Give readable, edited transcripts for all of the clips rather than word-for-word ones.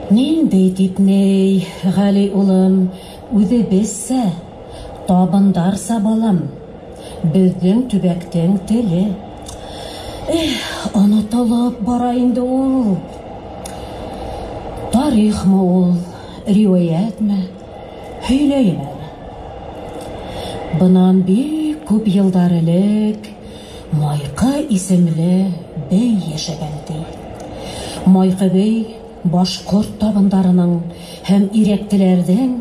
Ниндәй тип ни, Ғәли улым, үҙебеҙсә, табындарса, балам. Беҙҙең төбәктең теле. Эх, онотолоп бара инде ул. Тарихмы ул, риүәйәтме, һөйләйем әле. Бынан бик күп йылдар элек Майҡы исемле бей йәшәгән, ти. Майҡы бей башҡорт табындарының һәм ирәктеләрҙең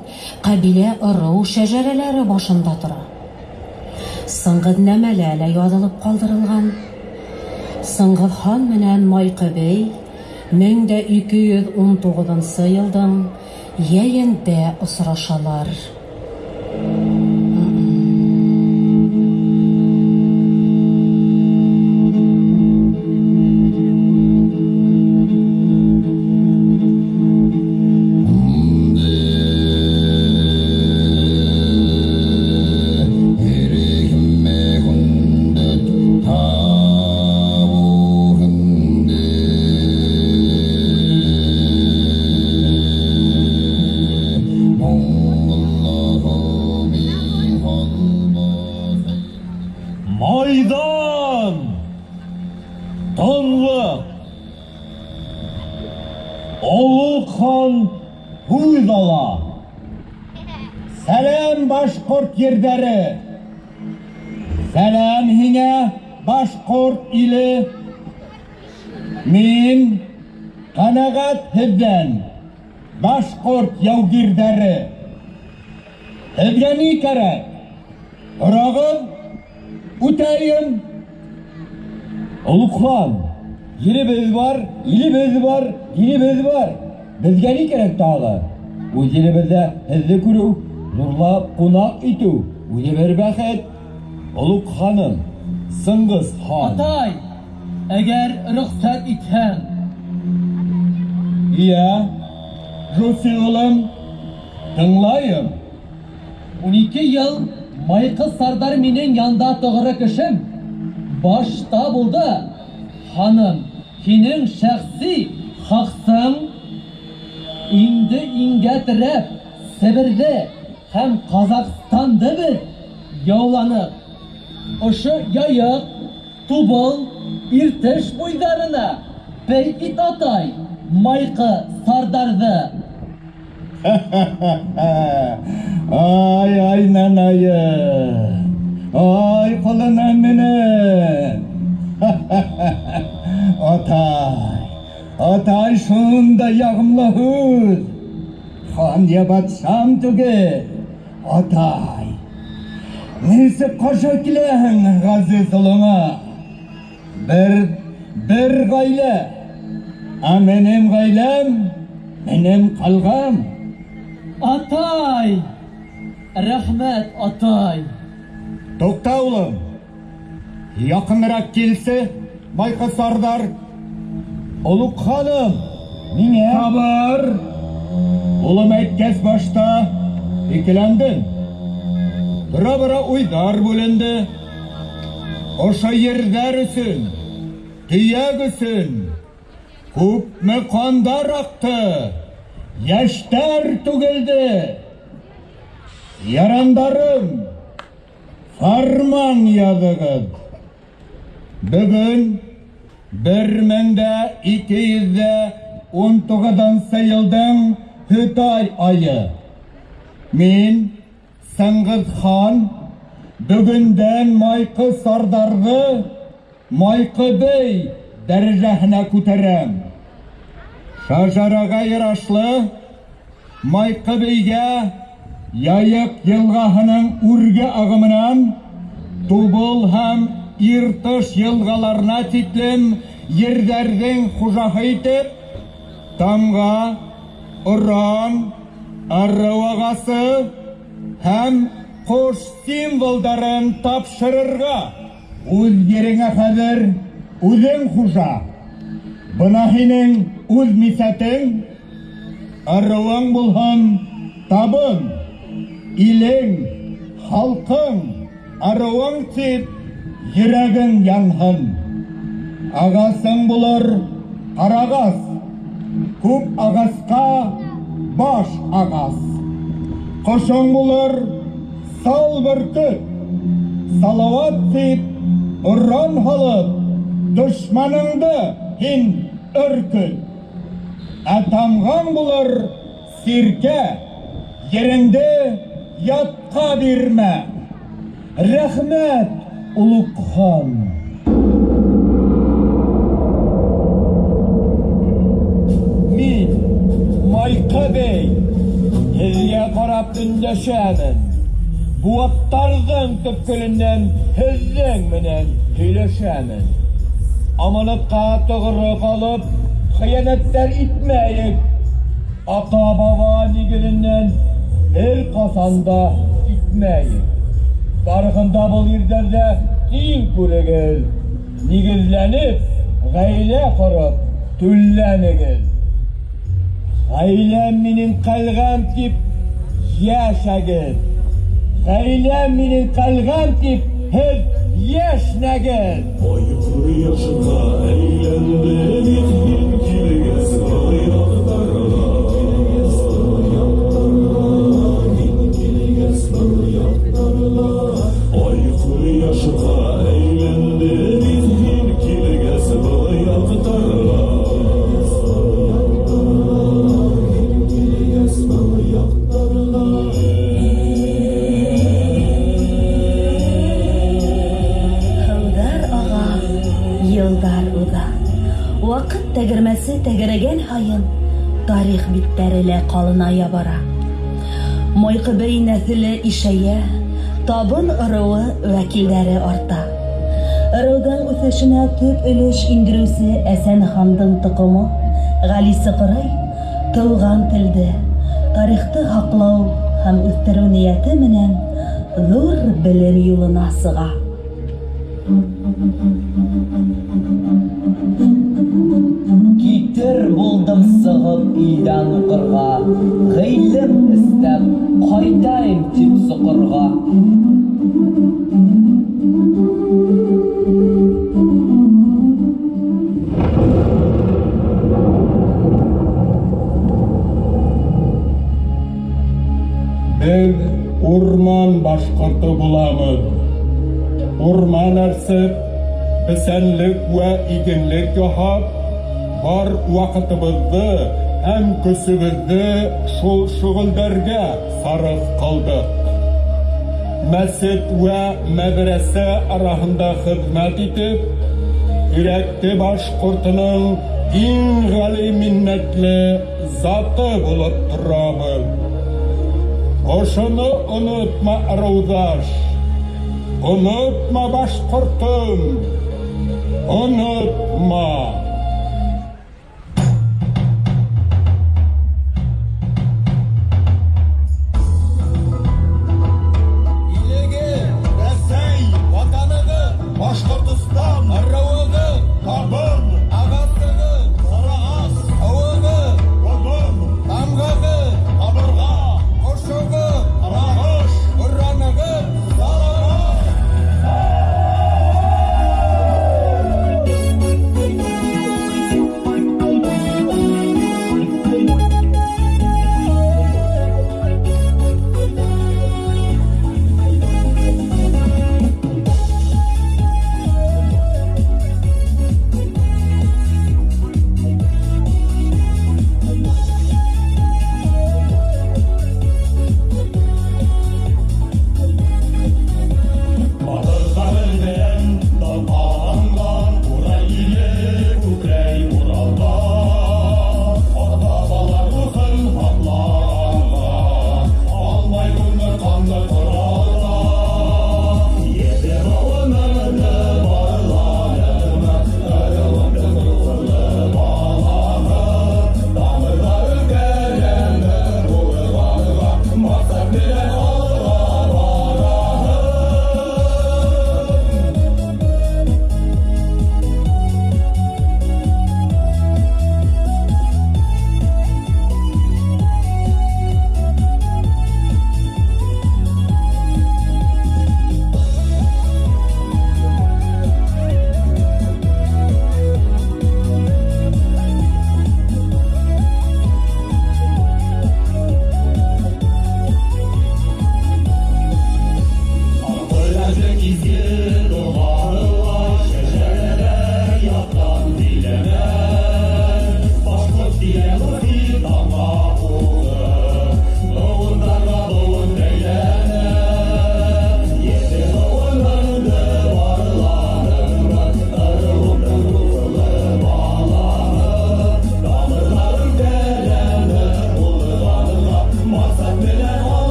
ҡәбилә-ырыу шәжәрәләре башында тора. Сыңғыҙнамәлә лә яҙылып ҡалдырылған. Сыңғыҙ хан менән Майҡы бей 1219 йылдың йәйендә осрашалар. Майҙан! Тынлыҡ! Олуғ хан һүҙ ала. Сәләм, башҡорт ерҙәре! Сәләм һиңә, башҡорт иле! Мин ҡәнәғәт һеҙҙән, башҡорт яугирҙәре! Һеҙгә ни кәрәк? Һорағыҙ, үтәйем. Олуғ хан, еребеҙ бар, илебеҙ бар, динебеҙ бар. Беҙгә ни кәрәк тағы? Үҙ еребеҙҙә һеҙҙе күреү, ҙурлап ҡунаҡ итеү үҙе бер бәхет. Олуғ ханым, Сыңғыҙ хан. Атай, әгәр рөхсәт итһәң. Йә, Жуси улым, тыңлайым. 12 йыл Майҡы сардар минең янда тоғро кешем башта булды. Ханым, һинең шәхси хаҡсың инде иңгә терәп Себерҙе һәм Ҡаҙағстанды беҙ яуланыҡ. Ошо Яйыҡ, Тубыл, Иртыш буйҙарына бей ит, атай, Майҡы сардарҙы. Ай, ай, нанайым. Ай, ҡолоном минең. Атай, атай, шундай яғымлы һүҙ. Хан йә батшам түгел, атай. Нисек ҡаршы киләһең ғәзиз улыңа? Бер ғаилә, ә минең ғаиләм, минең ҡалғам. Атай! Рәхмәт, атай! Туҡта, улым! Яҡыныраҡ килсе, Майҡы сарҙар. Олуғ ханым, Ниңә? Сабыр! Улым әйткәс, башта икеләндем. Тора-бара уйҙар бүленде. Ошо ерҙәр өсөн, төйәк өсөн күпме ҡандар аҡты, йәштәр түгелде. Ярандарым, фарман яҙығыҙ. Бөгөн 1219 йылдың һөтай айы. Мин, Сыңғыҙ хан, бөгөндән Майҡы сарҙарҙы Майҡы бей дәрәжәһенә күтәрәм. Шажараға ярашлы Майҡы бейгә Яйыҡ йылғаһының үрге ағымынан Тубыл һәм Иртыш йылғаларына тиклем ерҙәрҙең хужаһы итеп тамға, оран, ырыу ағасы һәм ҡош символдарын тапшырырға. Үҙ ереңә хәҙер үҙең хужа. Бына һинең үҙ мисәтең, ырыуың булһын табын, илең, халҡың, ырыуың тип йөрәгең янһын. Ағасың булыр ҡарағас, Күп ағасҡа баш ағас. Ҡошоң булыр сал бөркөт. Салауат тип, оран һалып, дошманыңды һин өркөт. Ә тамғаң булыр сиркә, ереңде ятҡа бирмә. Рәхмәт, олуг хан. Мин, Майҡы бей, һеҙгә ҡарап өндәшәмен. Быуаттарҙың төпкөлөнән һеҙҙең менән һөйләшәмен. Аманатҡа тоғро ҡалып, хыянәттәр итмәйек. Ата-баба нигеҙенән бер ҡасан да китмәйек. Тарихында был ерҙәрҙә тиң күрегеҙ. Нигеҙләнеп, ғаилә ҡороп, түлләнегеҙ. Ғаиләм минең ҡәлғәм тип йәшәгеҙ. Ғаиләм минең ҡәлғәм тип һеҙ йәшнәгеҙ. Ай ҡояшҡа әйләнде бит һин килгәс был яҡтарға. Һин килгәс был яҡтарға. Ай ҡояшҡа әйләнде бит һин килгәс был яҡтарға. Һин килгәс был яҡтарға. Һыуҙар аға, йылдар уҙа. Ваҡыт тәгәрмәсе тәгәрәгән һайын тарих биттәре лә ҡалыная бара. Майҡы бей нәҫеле ишәйә, табын ырыуы вәкилдәре арта. Ырыуҙың үҫешенә төп өлөш индереүсе Әсән хандың тоҡомо Ғәли Сыҡырый тыуған телде, тарихты һаҡлау һәм үҫтереү ниәте менән ҙур белем юлына сыға. Китер булдым сығып илдән уҡырға, ғилем эстәп ҡайтайым тип соҡорға. Беҙ урман башҡорто буламыҙ. Урман әрсеп, бесәнлек вә игенлек яһап, бар ваҡытыбыҙҙы һәм көсөбөҙҙө шул шөғөлдәргә сарыф ҡылдыҡ. Мәсет вә мәҙрәсә араһында хеҙмәт итеп, Ирәкте башҡортоноң иң ғәли миннәтле заты булып торабыҙ. Ошоно онотма, ырыуҙаш, онотма, башҡортом, онотма.